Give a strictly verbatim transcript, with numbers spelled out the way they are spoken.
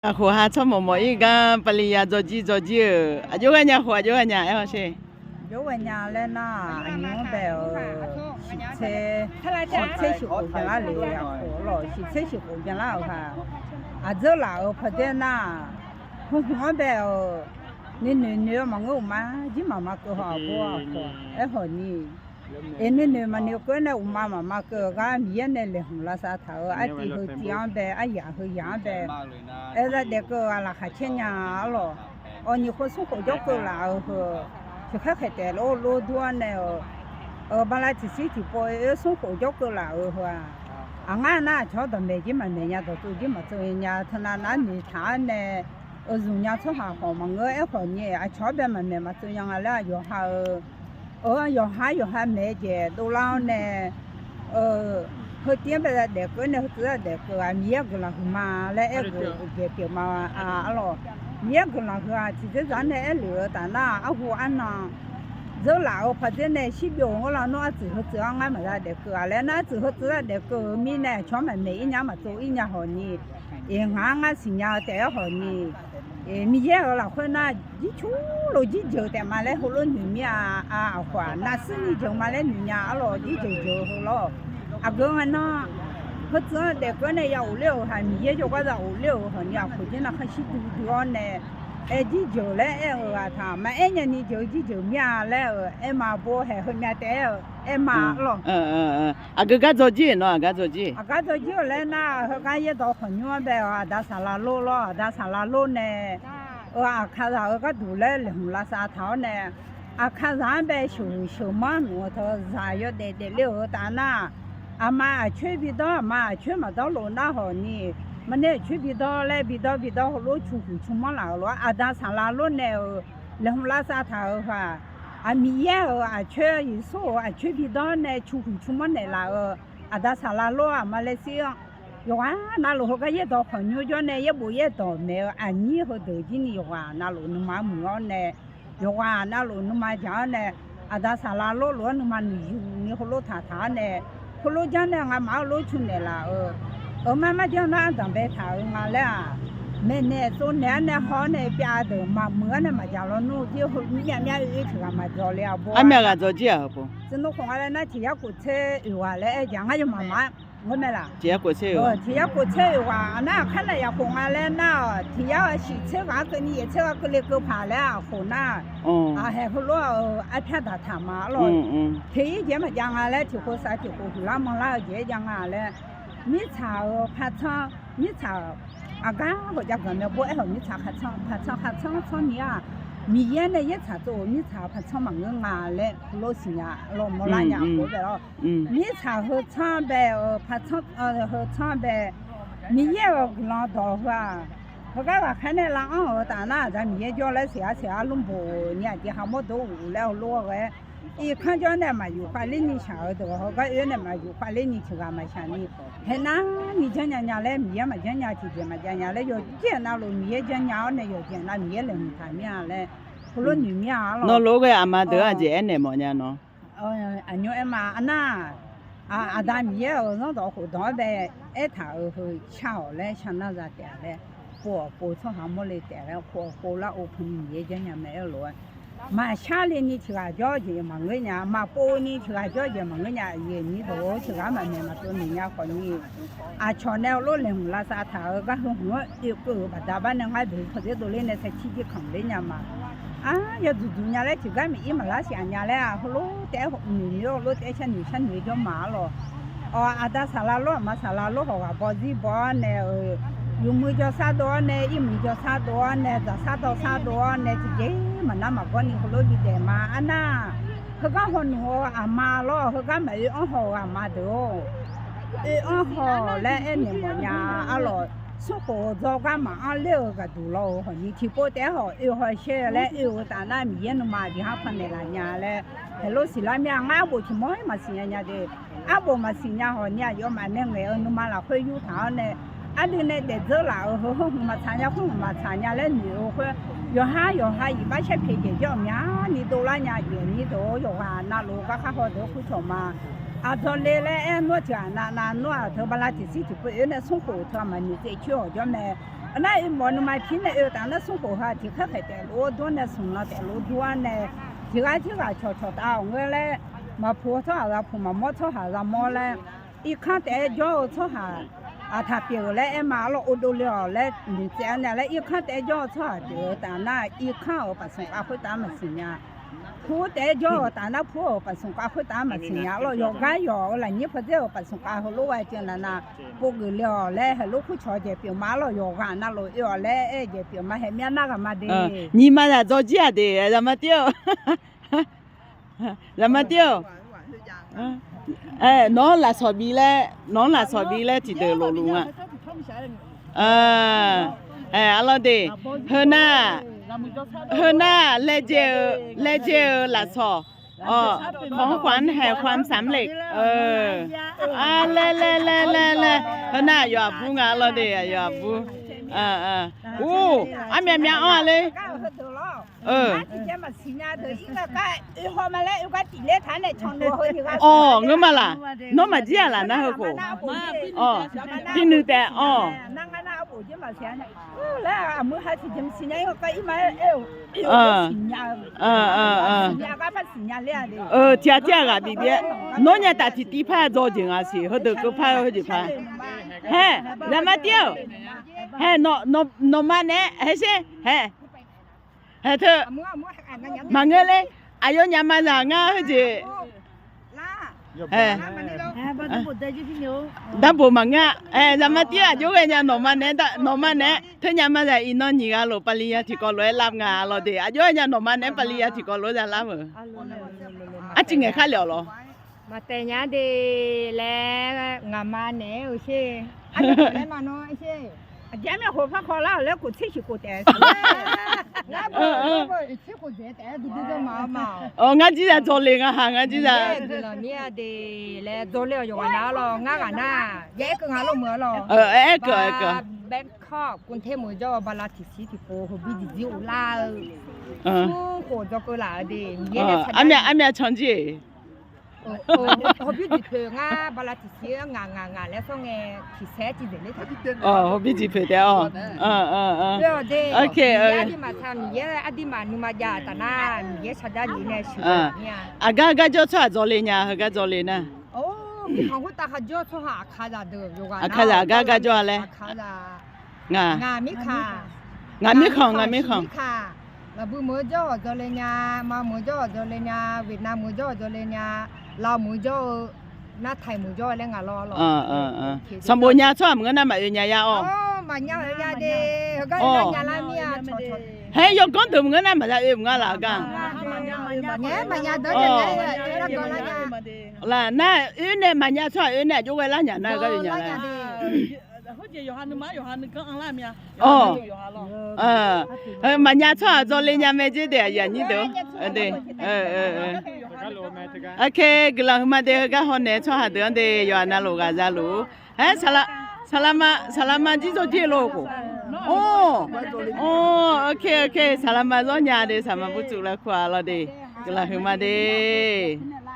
Aqkhof ha tsawrmawq mawq-ir gar pavliya dzawjir dzawjir-euq aqjox ghae nya khof aqjox ghae nya aer-awr sher. Aqjox ghae nya laer nar, aqnymr-anr bae-euq shiqtser, shiqtser shiqkhof byanlar le aqkhof lawq, shiqtser shiqkhof byanlar-euq ha. Aqdzeur laf-euq pawdzer nar, hmq hmq-anr bae-euq nuinoeq noeq-eu maqngeur uqma jir maqma keuv haw aqbawr aqkhof aerkhawf ni. Eq, nuinoeq maqnoeq keuv-aer nae uqma maqma keuv-eu gar Miqyaer nae laeqhmq lavsav taq-euq artiv heu tiv-anr bae, aryaq heu yaq-anr bae, aer zar daef keuv-eu ghaq laqkhaq caer nya-a lawq. Awq, nyiq khof smr khof jawr keuv laf-euq heu, tiqkhaer khaeq taef lof lof dur-anr nae-euq, bala tiqsir tiqpov oer smr khof jawr keuv laf-euq heu-aq, aqngar nar aqcawq-anr dawqmaeq jir maqmaeq nya, dawqtsov jir maqtsov nya, teunav nar noeqtaq-anr nae, zmq nya tsawrhaq khawf maqngeur aerkhawf ni, aqcawq-anr bae maqmaeq maqtsov nya nga laer-aq, yawqha-eu, yawqha yawqha maeq-eu jeq dovlar-awr nae, heu tiv-anr bae zar daef keuv nae heu tsuv zar daef keuv-aq, Miqyaer guiqlanq huiqma laer aer-eu jeq pyeuf ma-a lawq. Miqyaer guiqlanq huiq-aq, tiqdzerdzaq-anr nae aerlef-eu taf nar, arhu arnan dzeur laf-euq pawdzer nae shirbyov-eu ngeur lar nawr artsuif heu tsuif-anr ngar maqza daef keuv-aq laer nar, artsuif heu tsuif zar daef keuv-eu mirnae aqcawq-anr maqmaeq-ir nya maqtsov-ir nya hawq ni, eq, ngaq-anr ngar siqnya-eu taef-aer hawq ni, Miqyaer-euq lafkhoer nar, jircur lof jirjeuq taef ma laer heulof noeq mir-a. Aqkhof-aq, navshuir ni jeuq ma laer noeq nya-a lawq, jirjeuq jeuq-eu heu lawr. Aqgeu ngae nar, heu tsuif-anr daef keuv nae ya ghofler-euq ha, Miqyaer jawrgar za ghofler-euq hawq ni, aqkhof jir nar khar shir duidui-awr nae, aer jirjeuq laer aer-eu ghaq taq maqaer nya ni jeuq-eu jirjeuq mir-a laer-euq aer ma, bo haeq heumyav taef-aer-eu aer ma lawq. Aqgeu gar dzawjir-euq nawr, aqgar dzawjir, aqgar dzawjir-euq laer nar, heugar yaerdawq khawqnymr-anr bae-euq aqda Saqlaq lor lawr, aqda Saqlaq lor nae, aqkaqzaq-euq gharduq laer laeqhmq lavsav taq-awr nae, aqkaqzaq-anr bae sheuqhuiq sheuqmanr nmr-eu teu zaq yawdaef daefler-euq heu taf nar, aqma aqcoer bidawr, aqma aqcoer maqdawr lof nar hawq ni, maqnae aqcoer bidawr laer bidawr bidawr heulof cuhuiq cumanr laf-euq lof-aer, aqda Saqlaq lor nae-euq laeqhmq lavsav taq-euq heu-aq, Miqyaer-euq aqcoer, Yeqsur-euq aqcoer bidawr nae cuhuiq cumanr naeqlaf-eu aqda Saqlaq lor-aq, aqma laer shir-anr, yawqghaq navluf heugar yaerdawq khawqnymr jawr nae yaerbof yaerdawq maeq-eu aqnyir heudeuq jir ni yawqghaq navluf nuima muiq-awr nae, yawqghaq navluf nuima jaq-awr nae, aqda Saqlaq lor lof-anr nuima nuiq yuni heulof taqtaq-awr nae, heulof janr nae ngamaf-anr lof cu naeqlaf-euq, euq mar mar janr nar ardanq baetaq-euq nga laer-aq, maeqnaeq tsovnaeq-awr nae haw-awr nae pyav deuq maqmuiq-awr nae maqjaq lawnmr jir-eu heu myav myav oe oe tiq ghaq maqdzawq le-a bo. Armyav ghaq dzawjir-aq heu bo. Tsuif nmr khof nga laer nar tiq yar khof tser oeq ghaq laer aer jaq ngar yawmaf ma-aer ngeur mae laq. Tiq yar khof tser oeq ghaq, tiq yar khof tser oeq ghaq nar aqkar nar yaf khof nga laer nar-aq, tiq yar-eu shiq tser ghaq-anr keuvni yaef tser ghaq keuvle keuv paq laer-aq khof nar, aqhaeq heulof-euq arpyar daqtaq ma-a lawq. Teq-ir jeq-aer maqjav nga laer tiq khof saf tiq khof huiqlar manrlar-eu jeq-aer jav nga laer, mirtsaq-euq par tsanr, mirtsaq aqgar hawq jav ganq nae bor-aer hawq mirtsaq par tsanr par tsanr par tsanr tsanr ni-aq, Miqyaer nae yaertsaq tsov-euq mirtsaq par tsanr maqngeur nga laer heulof siqnya lawr mawrlar nya khof bae lawr. Mirtsaq heu tsanr bae-euq par tsanr, heu tsanr bae, Miqyaer-euq guiqlanq dawq heu-aq, heugar ghaqkhaer nae lav anr-euq taf nar aqda Miqyaer jawr laer siq-ar siq-ar lmrbof ni aqjeq hamawr dov-uf laer heulof-aer ghae-aer, irkanr jawr nae maqyuf khavler ni shaq-eu deuq heugar oe-awr nae maqyuf khavler ni tiq ghaq maqshaq ni, haeqnar ni janrnya nya laer Miqyaer maqjanr nya tiqjeq maqjav nya laer yawqjeq navluf Miqyaer janrnya-awr nae yawqjeq nav Miqyaer laeqhmq taq mir-a laer heulof noeq mir-a lawq. Nawr lof-aer ghae aqma deuq-anr aqjeq aernaeq mawf nya nawr. Aqnymr aer ma arnar, aqda Miqyaer-euq zanrdawq khofdawq-anr bae aertaq-euq heu shar-awq laer shar nar za taef-a laer, pov-awq pov tsawrhaq mawrle taef-a laer, khof-awq khof lar-awq puni Miqyaer janrnya mae aer-eu lof-aer, maqshar le ni tiq ghaq jawr jeq maqngeur nya, maqpov ni tiq ghaq jawr jeq maqngeur nya, aqyuif aqnyir deuq-or, tiq ghaq-anr maqmaeq maqtsov naeq nya khawf ni, aqcawq nae heulof laeqhmq lavsav taq-euq gar heu hmq-anr oekeuv-euq baqda bar nae ngar deuq-eu pawdzer dovler nae sarkir jir kamq ler nya ma. Ar, yawduq duq nya laer tiqgar miq-ir maqlar shif-a nya laer-aq, heulof taef-aer noeq noeq-awr heulof taef-aer sharnoeq sharnoeq-eu jawr ma-a lawq. Aqda saqlaq lor aqma saqlaq lor hawq ghaq bawzir baw-awr nae-euq, yawmuiq jawrsar dov-awr nae, irmuiq jawrsar dov-awr nae, dzaqsar dawrsar dov-awr nae, tiqjeq maqnar maqgawr ni heulof bidaef ma arnar, heugar hawnmq-eu aqma lor, heugar maqoe-anr haw-euq aqma deuq-or, oe-anr haw laer aernaeq mawf nya-a lawq. Smrkhof-eu dzawgar maqanr ler-eu gaqduq lawr-euq hawq ni tiqpov taef-aer hawq oe haw shaer-eu laer oe-eu taf nar Miqyaer nuima aqdui har pannaeq laf nya laer, heulof siqlar mir-a. Ngar arbof tiq mawr-aer maqsiq nya nya de. Arbof maqsiq nya hawq ni aqyawfmaf nae ngaeq-eu nuima lafkhoer yurtaq-awr nae, aqdui nae daefdzeur laf-euq heu hmq maqtsaq nya khoer hmq maqtsaq nya laer noeq-eu khoer, yawqhar yawqha iqbax sharpyaeq dzaeq jawr-euq myani dovlar nya aqyuif aqnyir deuq-or, yawqghaq navluf garkar haw deuq-anr kur cawq ma. Aqdzawq le laer aer nmr tiq ghaq navnav nmr-aq teu bala tiqsir tiqpov oe nae smrkhof teu aqma noeqtsaev coer-awq jawr mae. Nar oermawf nuima pir nae oe-eu taf nar smrkhof ha tiqkhaer khaeq taef lof-aer dur nae smq lan taef lof-aer dur-ar nae, tiqghaq tirghaq cawqcawq taf-awq ngeur laer, maqpuq-eu tsawrhaq ghaq puq, maqmawr tsawrhaq ghaq mawr laer, irkanr taef-aer jawr-eu tsawrhaq aqtaq pyeuf-euq laer aer ma. Arlawr, ov dovle-awq laer noeqtsaev-ar nae laer, irkanr taef-aer jawr-eu tsawrhaq pyeuf-eu taf nar, irkanr-euq pafsmq khav khoertav-anr maqsiq nya. Pur taef-aer jawr-eu taf nar, pur-euq pafsmq khav khoertav-anr maqsiq nya. Arlawr, yawqgar yawq-euq lafnyir pawdzer-euq pafsmq khav heulof-aer jeq navnav, pov geuf le-awq laer heulof kur cawq-eu jeq pyeuf ma. Arlawr, yawqghaq navluf oe-awq laer aer-eu jeq pyeuf ma. Haeq myav nar ghaq ma de. Nyiq ma zaq dzawr jir-aq de, zaqma tir-eu. Zaqma tir-eu. Nawq-anr lafsawq bi laer, nawq-anr lafsawq bi laer tiqdeuq lofluf nga. Arlawr de, heu nar, heu nar laejae-eu, laejae-eu lafsawq. Kawq-anr khawf-anr haeq khawf-anr samq le. Laer laer laer laer laer, heu nar aqyawf aqbur nga. Arlawr de, aqyawf aqbur. Ur, armyav myav anr-a ler. Awq, ngeur ma laq. Nawr maqjir-aq laf nar heukhof. Awq, bi nuiq taef. Awq. Tiq ghaq tir-aq ghaq bif bif-aer, nawr nya taf tiqtiv par-aer dzaw jeq nga siq, heudeuq keuv par-eu heujeq par. Haer, zaqma tir-euq. Haer, nawqma naeq-aer haer sher. Haer, haer teu. Maqngeur ler. Aqyawfnyaf ma zaq ngar heujeq. Darboq maqngeur-a. Zaqma tir-eu aqjox ghae nya nawqma naeq-aer, nawqma naeq-aer teunyaf ma zaq iqnan nyiq ghaq lof pavliya tiqkawv lof-aer lar nga. Arlawr de, aqjox ghae nya nawqma naeq-aer pavliya tiqkawv lof-aer za lar meuq. Arcuiv ngaeq khar le-awq lawr. Maqtaef nya de laer ngaqma naeq-aer-eu sher. Aqjeq mirnae laer ma nawr sher. Aqjeq mirnae khof par khawf lar-euq laer khof tser shiq khof taef. Ngar jir zaq dzaw le nga ha, ngar jir zaq. Guiqlanq mir-a de laer dzaw le-awq yawqghaq nar lawr, ngar ghaq nar. Jav-aer keuv nga lor meuq-a lawr. Aerkeuv, aerkeuv. Bangkok กรุงเทพ meuq jawr-eu บาหลี tiqsiq tiqpov hawbir jeq jir uvlar-eu. Smrkhof dzawgeuf laf-euq de. Armyav canjir-eq. Hawbir jeq poeq ngar บาหลี tiqsiq-aer ngaq ngaq ngaq laer sawr ngae, tiqsaer tiqdzaeq ler taq. Hawbir jeq poeq taef-awq. Aqdimaf taq Miqyaer aqdimaf nuima jav taf nar, Miqyaer saqjar jeq nae sheuq-eu mir-a. Aqgar gar jawr tsawrhaq dzaw le nya, heugar dzaw le nar. Mirkhanq khoertav kharjawr tsawrhaq aqkaqzaq deuq yawqghaq nar, aqkaqzaq gar gar jawr-a laer. Ngaq mirkhanq, ngaq mirkhanq, ngaq mirkhanq. Lafbui meuq-eu jawr-awq dzaw le nya, Myanmar meuq-eu jawr-awq dzaw le nya, Vietnam meuq-eu jawr-awq dzaw le nya, Laos meuq-eu jawr-eu, nar Thai meuq-eu jawr-eu laer ngaq lawr lawr. Sanqbof nya tsawrhaq maqngeur nar maqoe nya ya-awr. Maqnya-eu nya de, heugar nya lar mir-a. Haer yawganr deuq maqngeur nar maqya oe maqnga laf gar. Laf nar oe nae maqnya tsawrhaq oe nae aqjox ghae lar nya nar gar oe nya lar. Awq. Maqnya tsawrhaq dzaw le nya mae jer de, aqyuif aqnyir deuq-awr. Aqkar guiqlanq huiqma de, heugar hawnaeq-eu tsawrhaq deuq-anr de yawqha navluf ghaq za luf-ur. Aer, saqlaqma, saqlaqma jir dzaw jir-eu lor khof. Or, or, ok, ok, saqlaqma zawr nya de, saqlaqma burtsuif lar kur-a lawr de. Guiqlanq huiqma de.